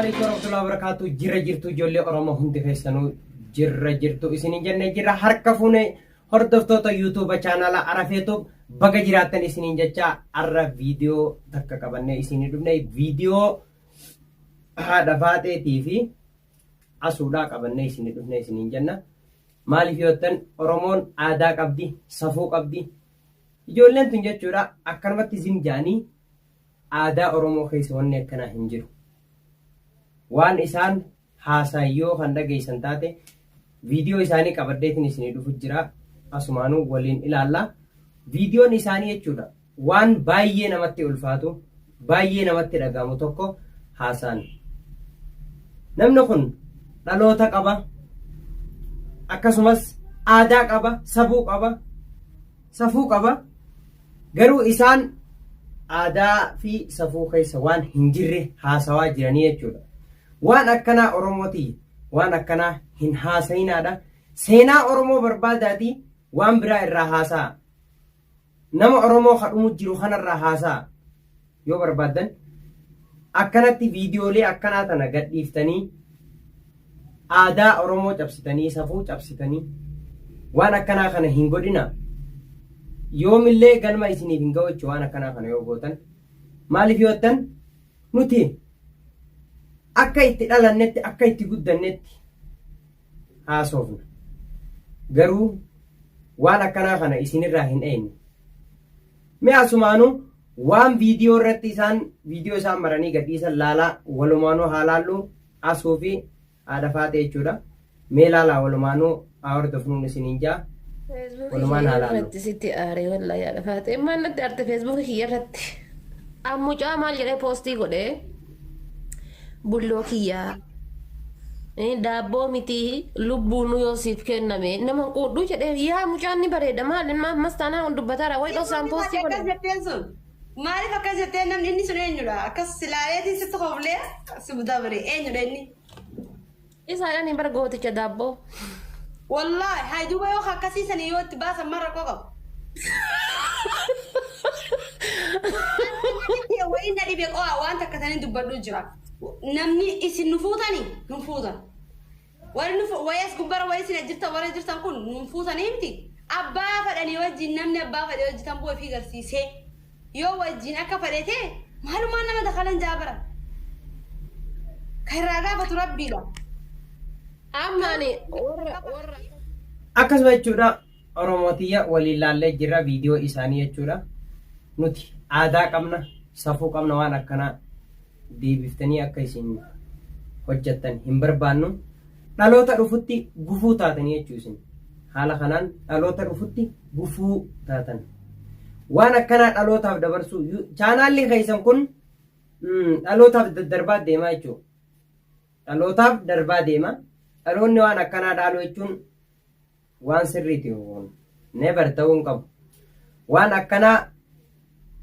Alaikum warahmatullahi wabarakatuh. Jirra jirtu ijoollee Oromoo hundi keessanuu, jirra jirtu isiniin jenne. Jirra, harka fuune hordoftoota YouTube chaanala Arafeetu, baga jiraattan isiniin jecha. Arra viidiyoo takka qabannee isinii dhufne, viidiyoo haadha faaxeetii fi asuudhaa qabannee isinii dhufne isiniin jenna. Maaliif yoo jettan, Oromoon aadaa qabdi, safuu qabdi. Ijoolleen tun jechuudha akkanumatti zim ja'anii, aadaa Oromoo keessa wanni akkanaa hin jiru. Waan isaan haasaan yoo kan dhageessan taate, viidiyoo isaanii qabadheetiin isinii dhufu jira. Asumaanuu waliin ilaalla. Viidiyoon isaanii jechuudha waan baay'ee namatti ulfaatu, baay'ee namatti dhagahamu tokko haasaan. Namni kun dhaloota qaba. Akkasumas aadaa qaba, sabuu qaba, safuu qaba. Garuu isaan aadaa fi safuu keessa waan hin jirre haasawaa jiranii jechuudha. Waan akkanaa Oromootii waan akkanaa hin haasayinaadha. Seenaa Oromoo barbaadaatii waan biraa irraa haasa'a. Nama Oromoo kadhumu jiru kanarraa haasa'a. Yoo barbaaddan akkanatti viidiyoolee akkanaa tana gadhiiftanii aadaa Oromoo cabsitanii, safuu cabsitanii, waan akkanaa kana hin godhina. Yoomillee galma isiniif hin ga'u jechuudha waan akkanaa kana yoo gootan. Maaliif yoo jettan, nuti akka itti dhalannetti, akka itti guddannetti haasofna. Garuu waan akkanaa kana isinirraa hin eegne. Mee asumaanuu waan viidiyoo irratti isaan viidiyoo isaan maranii gadhiisan laalaa, walumaanuu haa laallu. Asuu fi haadha faatee jechuudha. Mee laalaa, walumaanuu haa hordofnuun isiniin jaa. Walumaan haa laallu. Irratti sitti aaree wallaahi, haadha faatee maal natti aarte Feesbuukii kiyya irratti? An mucaa maal jedhee poostii godhee, bulloo kiyyaa daabboo miti lubbuun yoo siif kenname nama hin quudhuu jedhee. Yaa mucaan ni bareeda, maal inni ammas taanaan dubbataara wayi dhosaan poostii Akkas godhe. jetteen sun maaliif akkas jetteen? Namni inni sun eenyudha? Akkas silaaleetiin sitti koflee si dabre, eenyudha inni? Isaadhaan hin bara gooticha daabboo. Wallaahi haa duuba yoo akkasiisanii yoo itti baasan marra rakkoo qabu. Wayi na dhibe qo'a, waan takka taniin dubbadhu jira. Namni isin nu fuutanii nu fuutan. Warri nu wayi as gubbara wayi isin jirtan, warri jirtan kun nu fuutanii miti. Abbaa fedhanii wajjin, namni abbaa fedhe wajjin tamboo ofii garsiisee yoo wajjin akka fedhe ta'e, maalumaan nama dakalan jaabara. Kan irraa gaafatu Rabbiidha. Amma ani warra Akkasuma jechuudha, Oromootiyya, waliin laallee jirra viidiyoo isaanii jechuudha. Nuti aadaa qabna, safuu qabna, waan akkanaa deebiftanii akka isin hojjettan hin barbaannu. Dhaloota dhufutti gufuu taatanii jechuu isin. Haala kanaan dhaloota dhufutti gufuu taatan. Waan akkanaa dhalootaaf dabarsuu, chaanaalli keessan kun dhalootaaf daddarbaa deemaa jechuudha. Dhalootaaf darbaa deema. Dhaloonni waan akkanaa dhaalu jechuun waan sirriiti kun. Never ta'uu hin qabu. Waan akkanaa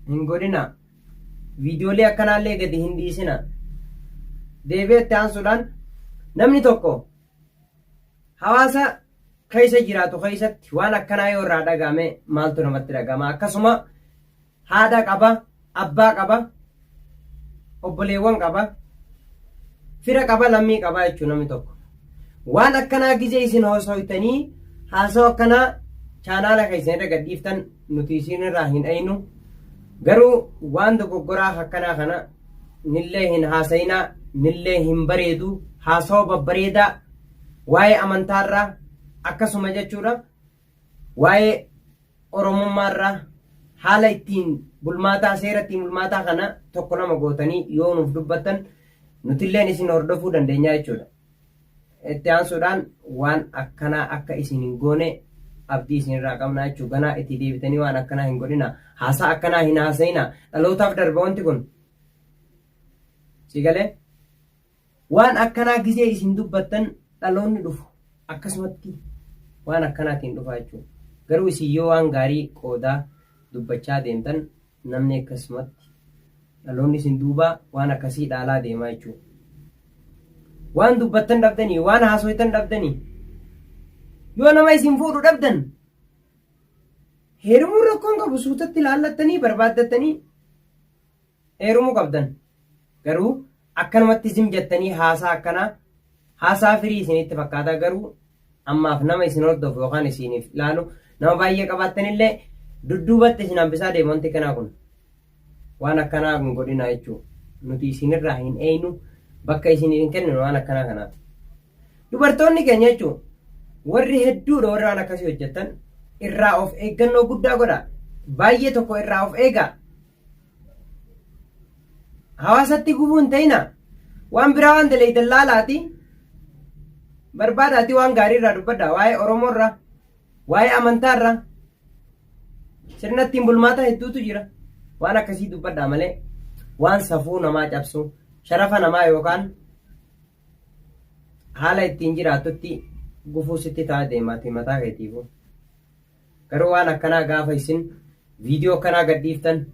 hin godhina. Viidiyoolee akkanaallee gadi hin dhiisina. Deebi'ee itti aansuudhaan, namni tokko hawaasa keessa jiraatu keessatti waan akkanaa yoo irraa dhaga'ame maaltu namatti dhaga'ama? Akkasuma haadha qaba, abbaa qaba, obboleewwan qaba, fira qaba, lammii qaba jechuun namni tokko. Waan akkanaa gizee isin hoosoytanii haasawaa akkanaa chaanaala keessan irra gadhiiftan, nuti isin irraa hin eeynu. Garuu waan dogoggoraa akkanaa kana nillee hin haasayinaa, nillee hin bareedu. Haasawa babbareedaa waa'ee amantaarraa, akkasuma jechuudha waa'ee Oromummaarraa, haala ittiin bulmaataa, seera ittiin bulmaataa kana tokko lama gootanii yoo nuuf dubbattan, nutilleen isin hordofuu dandeenya jechuudha. Itti aansuudhaan waan akkanaa akka isin hin goone abdii isinirraa qabnaa jechuudha. Ganaa itti deebitanii waan akkanaa hin godhina. Haasaa akkanaa hin haasa'ina. Dhalootaaf darba wanti kun. Si galee? Waan akkanaa gizee isin dubbattan, dhaloonni dhufu akkasumatti waan akkanaatiin dhufaa jechuudha. Garuu isin yoo waan gaarii qoodaa dubbachaa deemtan, namni akkasumatti dhaloonni isin duubaa waan akkasii dhaalaa deemaa jechuudha. Waan dubbattan dhabdanii, waan haasoytan dhabdanii, yoo nama isin fuudhu dhabdan heerumuun rakkoon qabu, suutatti laallattanii barbaaddattanii heerumuu qabdan. Garuu Akkanumatti zim jettanii haasaa akkanaa haasaa firii isinitti fakkaata, garuu ammaaf nama isin hordofu yookaan isiniif ilaalu nama baay'ee qabaattanillee dudduubatti isin hambisaa deema wanti kanaa kun. Waan akkanaa hin godhinaa jechuudha. Nuti isinirraa hin eeynu, bakka isin hin kenninu waan akkanaa kanaaf. Dubartoonni keenya jechuun warri hedduudha, warri waan akkasii hojjettan irraa of eeggannoo guddaa godha. Baay'ee tokko irraa of eegaa. Hawaasatti gufuu hin ta'ina. Waan biraa waan daleeydan laalaati. Barbaadaati waan gaarii irraa dubbadha. Waa'ee Oromoo irraa, waa'ee amantaa irraa. Sirna ittiin bulmaataa hedduutu jira. Waan akkasii dubbadhaa malee waan safuu namaa cabsu, sharafa namaa yookaan haala ittiin jiraattutti gufuu sitti ta'a deemaati mataa keetiifuu. Garuu waan akkanaa gaafa isin viidiyoo akkanaa gadhiiftan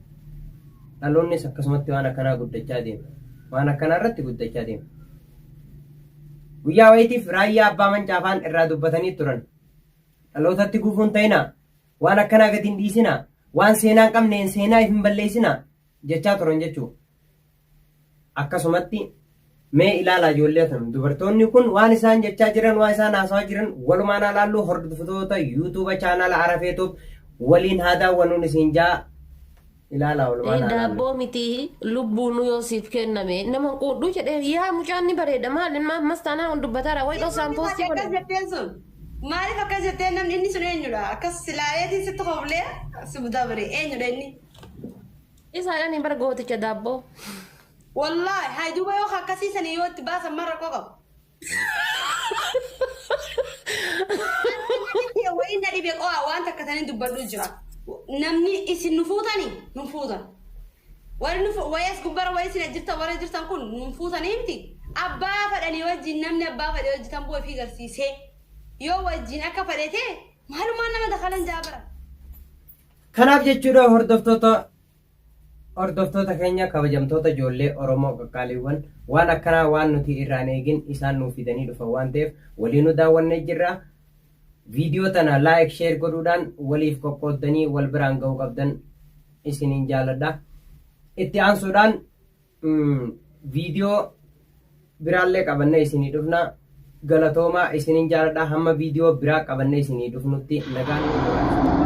dhaloonnis akkasumatti waan akkanaa guddachaa deema. Waan akkanaa irratti guddachaa deema. Guyyaa wayitiif Raayyaa Abbaa Mancaafaan irraa dubbatanii turan. Dhalootatti gufuu hin ta'inaa. Waan akkanaa gadi hin dhiisinaa. Waan seenaa hin qabneen seenaa if hin balleessinaa jechaa turan jechuudha. Akkasumatti mee ilaalaa ijoollee tan, dubartoonni kun waan isaan jechaa jiran, waan isaan haasawaa jiran walumaan haa laallu. Hordoftoota YouTube chaanaala Arafeetuuf waliin haa daawwannuun isiin jaa, ilaalaa, walumaan haa laallu. Daabboo miti, lubbuun yoo siif kenname nama hin quudhuu jedhee. Yaa, mucaan ni bareeda, maal inni ammas taanaan dubbataara wayi dhosaan poostii Akkas godhe. jetteen sun. Maaliif akkas jetteen? Namni inni sun eenyudha? Akkas silaaleetiin sitti hoblee si dabre, eenyudha inni? Isaadhaan hin bara gooticha daabboo. Wallaahi hay, duuba yoo akkasii sanii yoo itti baasan maal rakkoo qabu? Wayi na dhibe, qo'a waan takka taniin dubbadhu jira. Namni isin nu fuutanii nu fuutan. Warri nu wayi as gubbara wayi isin jirtan, warri jirtan kun nu fuutanii miti. Abbaa fadhanii wajjin, namni abbaa fadhee hojjetan bu'ee fi garsiisee yoo wajjin akka fadhe ta'e maalumaan nama dakalan jaabara. Kanaaf jechuudha, hordoftoota keenya kabajamtoota, ijoollee Oromoo qaqqaaliiwwan, waan akkanaa waan nuti irraan eegin isaan nuuf fidanii dhufan waan ta'eef waliinuu daawwannee jirra. Viidiyoo tana like, share godhuudhaan waliif qoqqooddanii wal biraan ga'uu qabdan isiniin jaaladha. Itti aansuudhaan viidiyoo biraallee qabannee isinii dhufna. Galatoomaa, isiniin jaaladha. Hamma viidiyoo biraa qabannee isinii dhufnutti nagaan nu turaa.